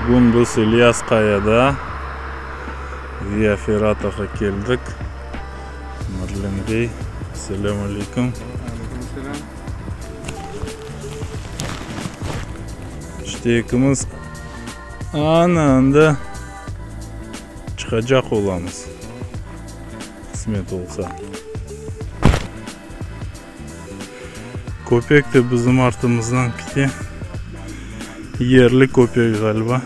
Bugün biz İlyas Qayada Via Ferratağa keldik. Marlen bey, selâm aleyküm. Aleyküm selâm. İşte ekimiz ana anda çıqacaq olamız, qısmet olsa. Köpek de bizim artımızdan kite. Yerli köpek ğaliba.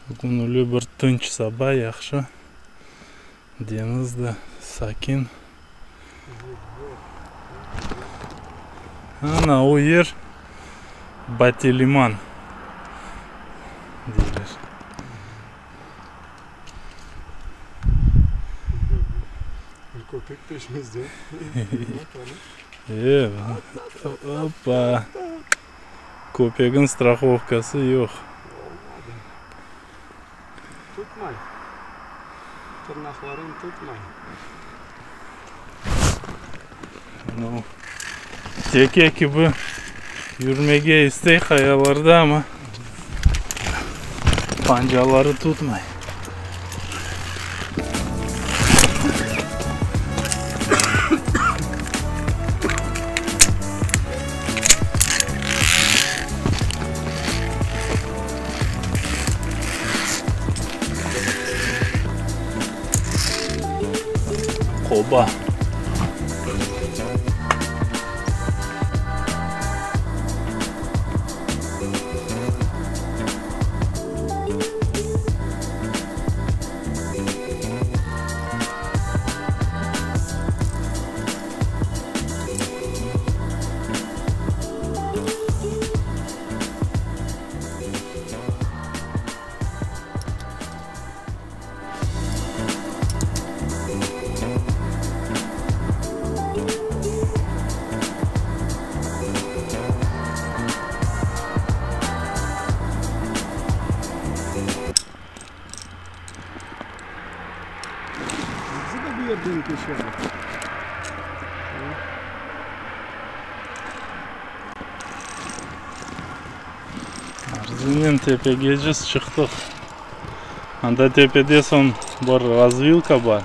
Bugün öyle bir tınç saba, yahşı. Deñiz de sakin. Ana o yer Batiliman deyler. Bir köpek peşimizde. E, oppa. Köpegiñ strahovkası yoq. Tutmay. Tırnaqların tutmay. No. Teke kibi yürmege istey qayalarda, amma pancaları tutmay. Qoba. Bizi de bu yerden keçerler. Arzınen tepegece çıqtıq. Anda tepede soñ bir razvilka bar.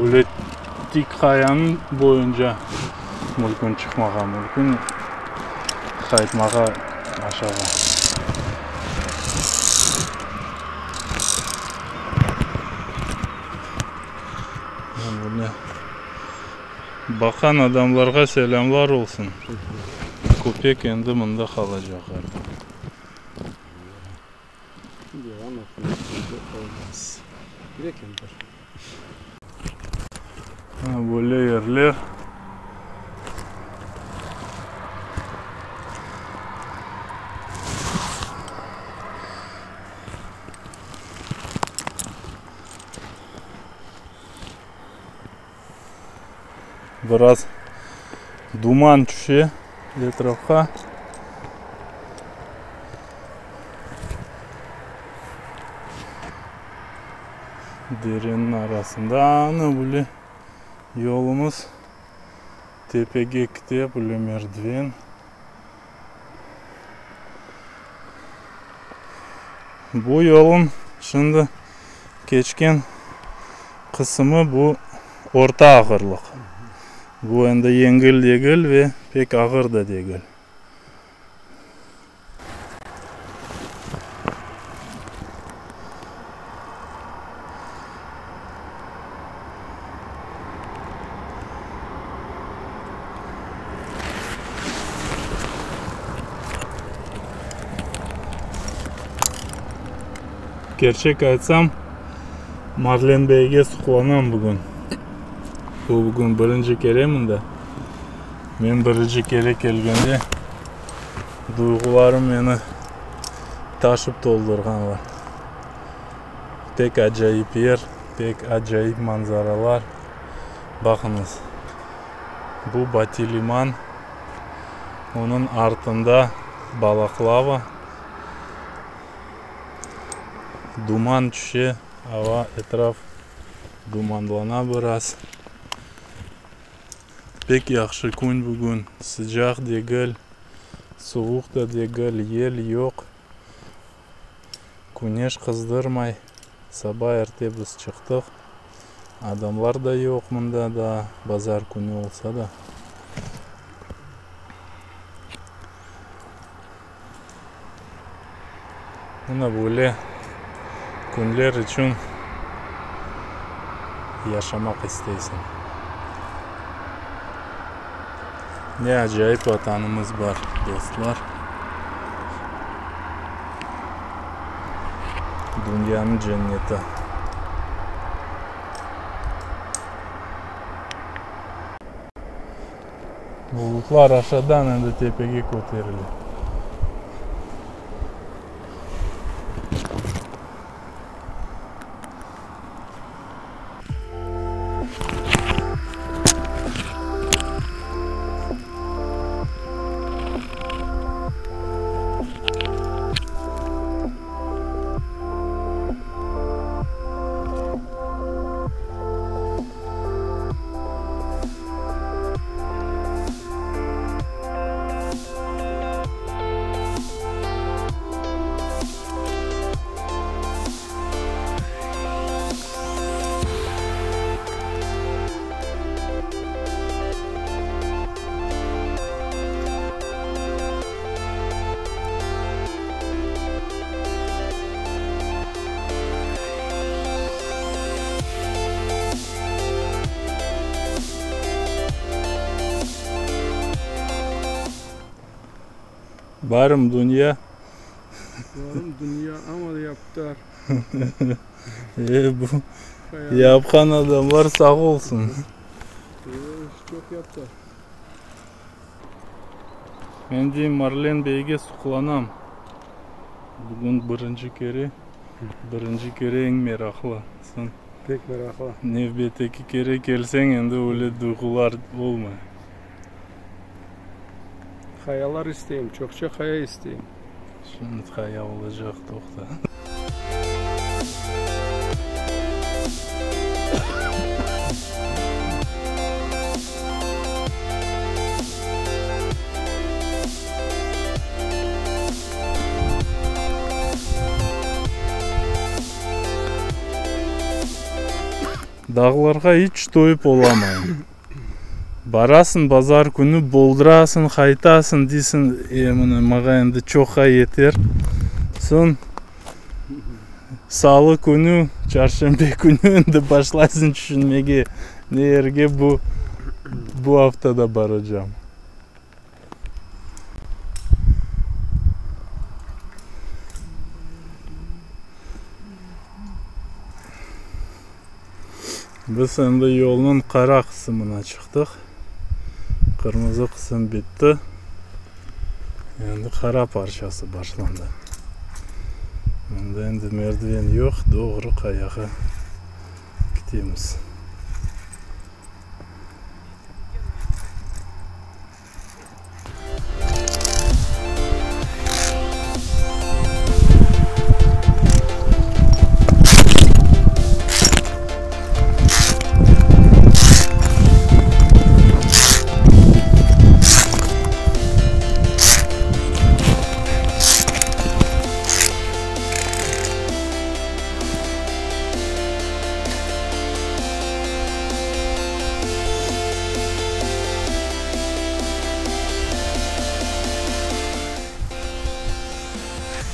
Öyle tik qayanıñ boyunca mümkün çıqmağa mümkün, qaytmağa aşağı. Böyle baqan adamlarğa selâmlar olsun. Köpek endi mında qalacaq ğaliba. Devam etmek olmaz. Lekin bir. Böyle yerler. Biraz duman tüşe etrafqa. Dereniñ arasında ana böyle yolumız tepege kite, böyle merdiven. Bu yolun şimdi keçken qısımı bu orta ağırlıq. Bu endi yengil degil ve pek ağır da degil. Kerçek aytsam, Marlen beyge suqlanam bugün. O bugün birinci kere mında. Men birinci kere kelgende duyğularım meni taşıp toldurğanlar. Pek acayip yer, pek acayip manzaralar. Baqıñız, bu Batiliman, onıñ artında Balaqlava. Duman tüşe, ava, etraf dumanlana biraz. Pek yahşı kün bugün, sıcaq degil, suvuq da degil, yel yoq. Küneş qızdırmay. Saba erte biz çıqtıq. Adamlar da yoq mında daa, bazar künü olsa da. Mına böyle künler içün yaşamaq isteysiñ. Ne acayip Vatanımız bar, dostlar. Dünyanıñ cenneti. Bulutlar aşadan endi tepege köterile. Barım dünya. Barım dünya, amma yaptılar. E, bu yapqan adamlar sağ olsun. E, iş çoq yaptılar. Men deyim, Marlen beyge suqlanam. Bugün birinci kere, birinci kere eñ meraqlı. Soñ Pek meraqlı. Nevbetteki kere kelseñ, endi öyle duyğular olmay. Hayalar isteyim, çoqça haya isteyim. Şimdi haya olacaq, toqta. Dağlarğa iç toyıp olamayım. Barasıñ bazar künü, boldurasıñ, qaytasıñ, deysiñ, e, mına, maña endi çoqqa yeter. Soñ salı künü, çarşenbe künü endi başlaysıñ tüşünmege, ne yerge bu, bu aftada baracam. Biz endi yolnıñ qara qısımına çıqtıq. Qırmızı qısım bitti. Endi qara parçası başlandı. Mında endi merdiven yoq, doğru qayağa ketemiz.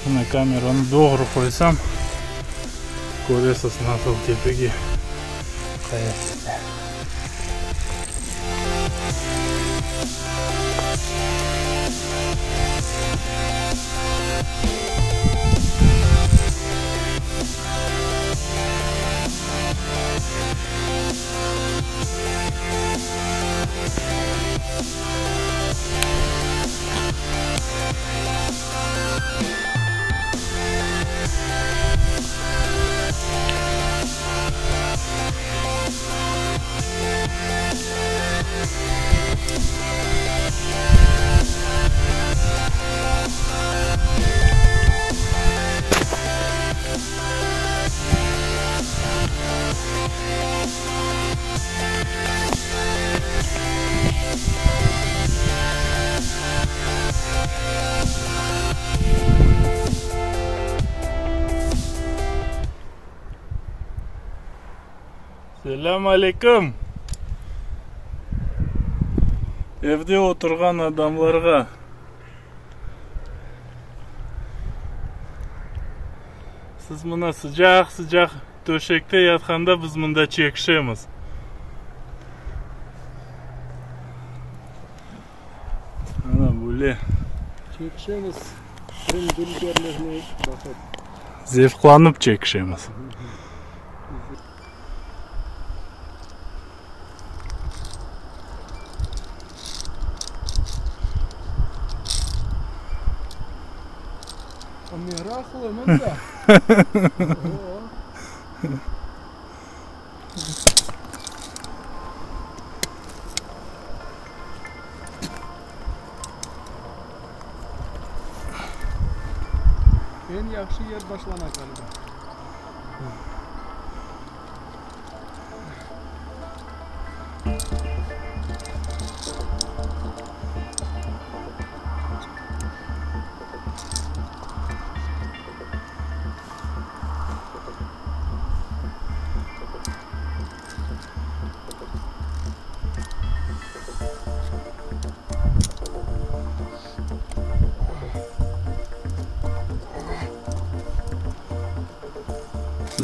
Mına kameranı doğru qoysam, köresiz nasıl tepege qaya kete. Selâm aleyküm! Evde oturğan adamlarğa. Siz mına sıcaq-sıcaq töşekte yatqanda biz mında çekişemiz. Ana böyle. Çekişemiz, Qırım dülberligine baqıp. Zevqlanıp çekişemiz. Meraqlı mında. Eñ yahşı yer başlana ğaliba.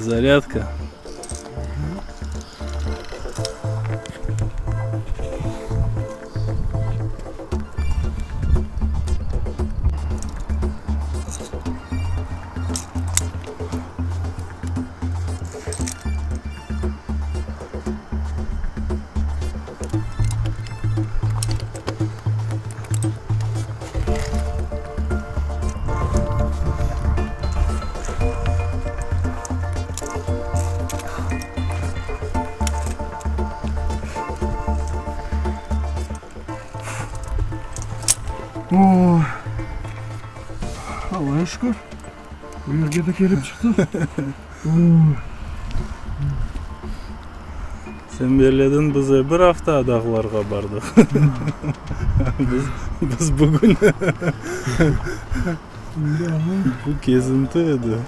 Zarâdka. O, Allağa şükür, bu yerge de kelip çıqtıq. Sen belledin, biz bir afta dağlarğa bardıq. Biz, biz bugün bu kezinti edi.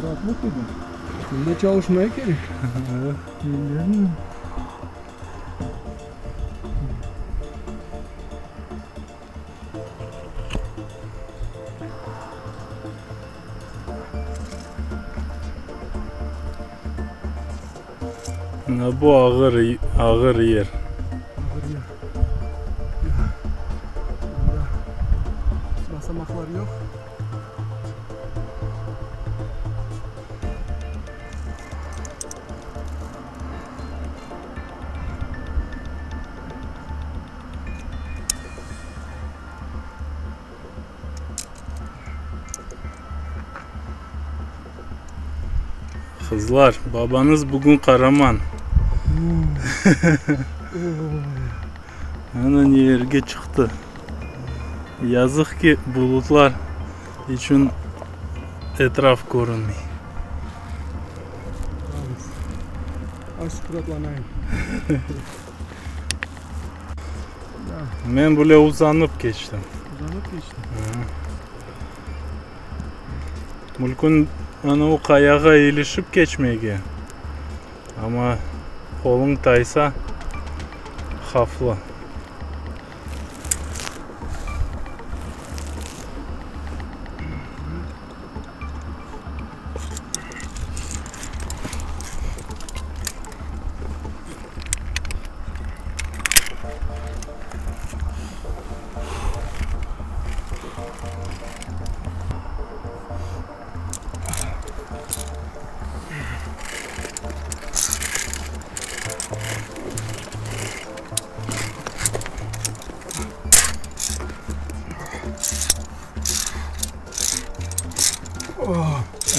Raatlıq edi. Bunda çalışmaya kerek. Mına bu ağır, ağır yer. Ağır yer. Mında basamaqlar yoq. Qızlar, babañız bugün qaraman. Ana ne yerge çıqtı. Yazıq ki, bulutlar içün etraf körünmey. Az suratlanayım. Men bile uzanıp keçtim. Uzanıp keçtiñ? Mülkün ana o qayağa ilişip keçmege, amma qoluñ taysa, havflı.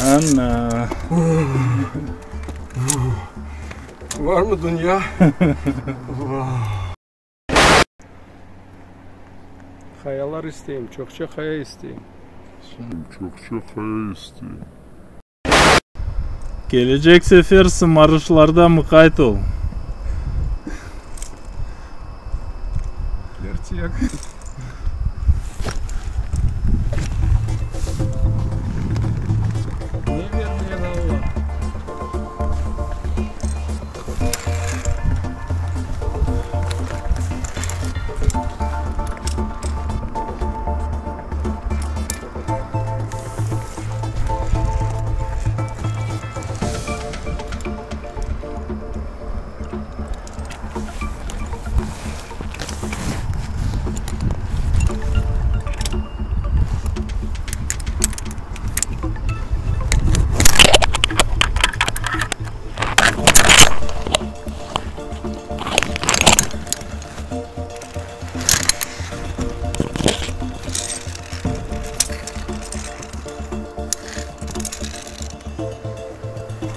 Ana. Var mı dünya? Qayalar isteyim, çoqça qaya isteyim. Çoqça qaya isteyim. Kelecek sefer sımarışlarda mıqayt ol. Kerçek. Ne bermegen Alla.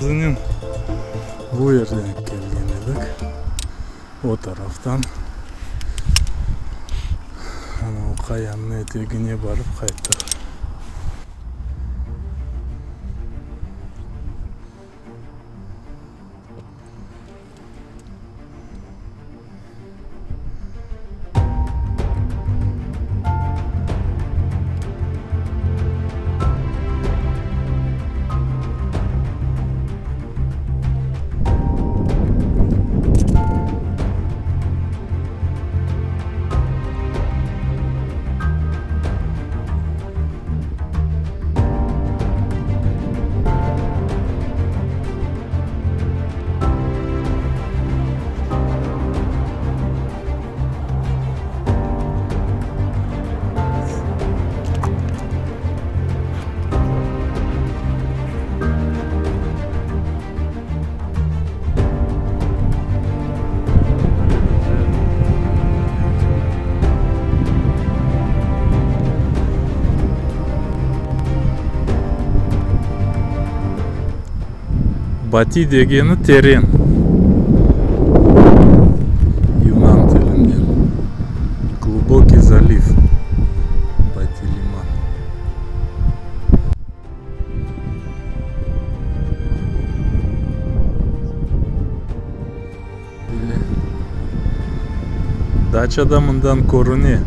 Biznen bu yerden kelgen edik, o taraftan. Ana o qayanıñ etegine barıp qayttıq. Bati degeni teren, yunan tilinden, glubokiy zaliv, Bati liman. Daça da mından körüne,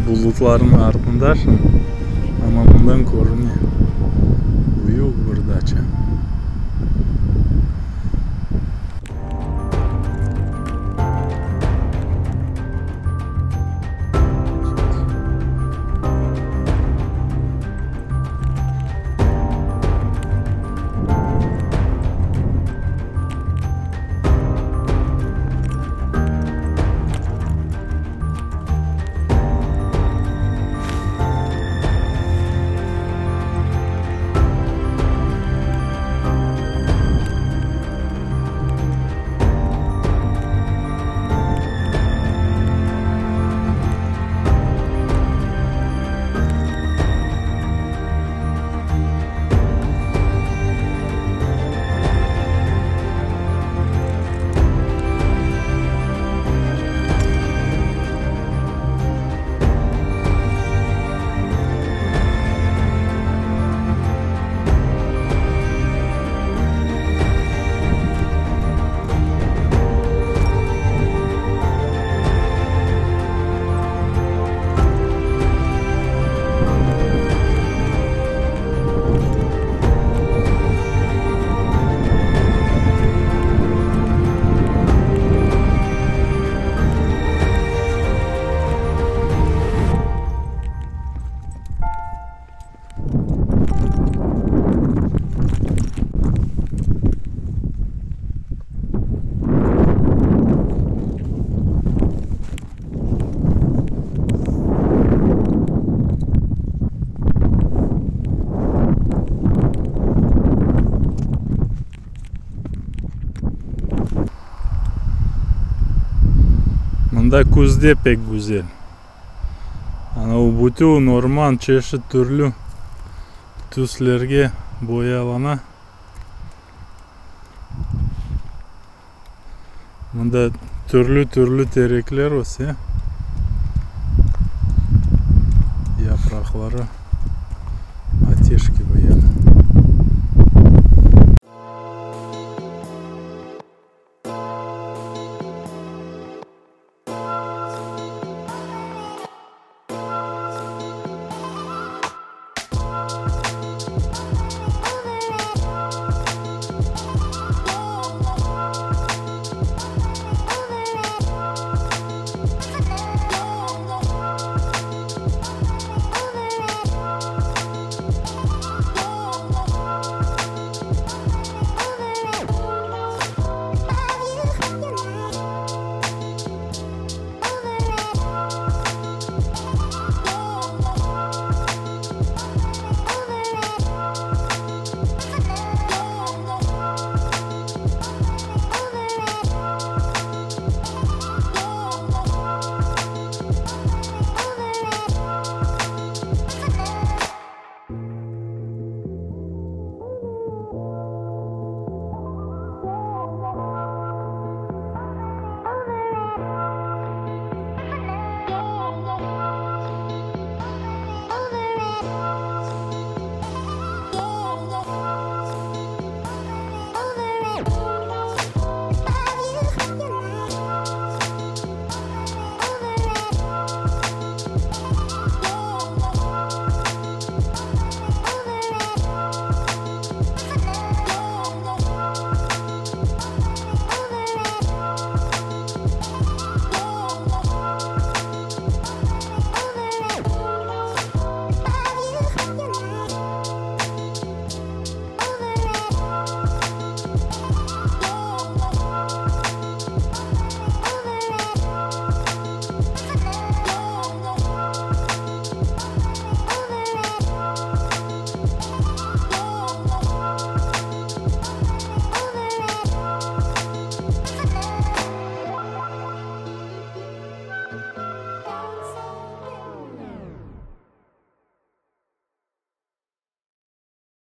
bulutlarnıñ artında şimdi, amma mından körüne. Büyük bir daça. Mında küzde pek güzel. Ana bütün orman çeşit türlü tüslerge boyalana. Mında türlü-türlü terekler öse. Yapraqları ateş kibi.